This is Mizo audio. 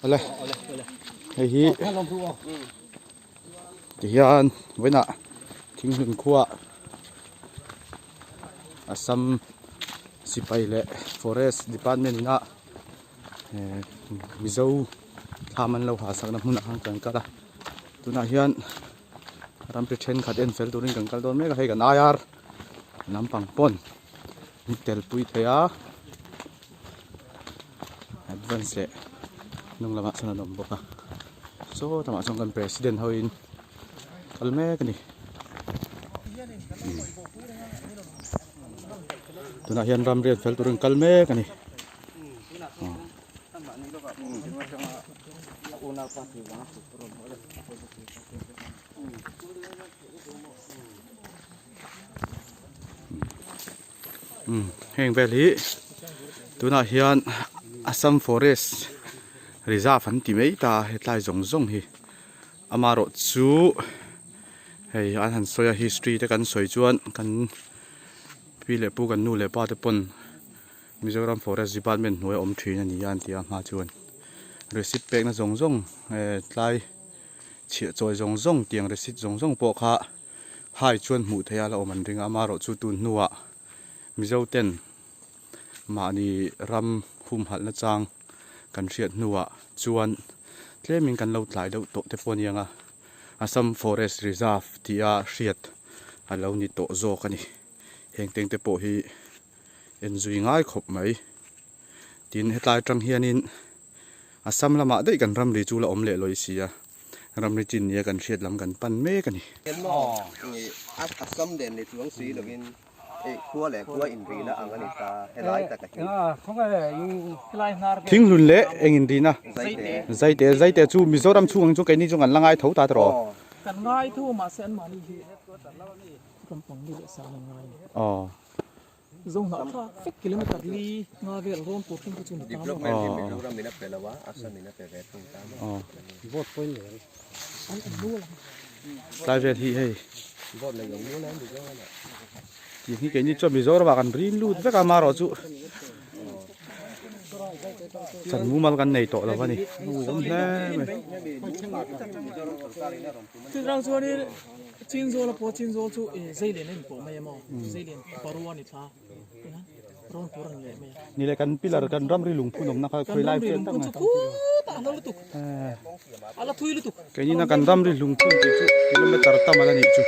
Awle hei hi tihian vawiinah thinghlun khua Assam sipai leh forest department ina eh mizo thlam an lo ha sakna hmunah khan kan kal a tunah hian ramri thenkhat en fel turin kan kal dawn mek a hei kan IR lampang pawn an tel pui thei a advance leh hnung lamah chuan an awm bawk a saw tamah chuan kan president ho in kal mek a ni tunah hian ram riat fel turin kal mek a ni. Heng vel hi tunah hian Assam forest reserve an ti mai ta hetlai zawng zawng hi amaherawh chu hei an han sawi a history te kan sawi chuan kan pi leh pu kan nu leh pa te pawn Mizoram forest department hnuai a awm thin a ni a an ti a hma chuan receipt pekna zawng zawng eh tlai chhiah chawi zawng zawng tiang receipt zawng zawng pawh kha. Hai chuan hmuh theih a la awm an ring a, amaherawh chu tun hnuah Mizo ten mahni ram humhalhna chang kan hriat hnuah chuan tlemin kan lo tlai deuh tawh te pawh aniang a, Assam Forest Reserve tia hriat a lo ni tawh zawk a ni. Heng teng te pawh hi enzui ngai khawp mai. Tin, hetlai atang hianin Assam lamah daih kan ramri chu la awm leh lawi si a, ramri chin nia kan hriat lam kan pan mek a ni. Assam nen ni chuang si lovin khua leh khua inrihna ang a ni ta, helai taka hi. Thinghlun leh eng inrihna? Zaite. Zaite chu Mizoram chhung ang chu keini chu kan la ngai tho ta tawh. Kan ngai tho mahse anmahni hi kan pang ni leh sa an ngai a ni. Zohnah thlak vek kilometer li nga vel rawn tur thleng te chu ni ta maw? Development hi Mizoram in a pe lo a, Assam in a pe ve thung ta maw? Vote pawhin nei ang. An awm nual ang. Tlai vel hi hei. Vote nei awm nual a Mizoram ah. Tih hi keini chuan Mizoram ah kan rin lut vek a marawh chu chan mumal kan nei tawh lo a ni. Awm hle mai. Chutiang chuanin Chinzawl a pawh Chinzawl chu Zeilen a inpawh mai a maw? Zeilen parua a ni thla rawn tur a ni leh mai a. Ni le kan pillar kan ramri lungphun awmna kha khawi lai vel tak mai. Kan ramri lungphun chu khutah a la lutuk. A la thui lutuk. Keini na kan ramri lungphun tih chu kilometer tam a la nih chu.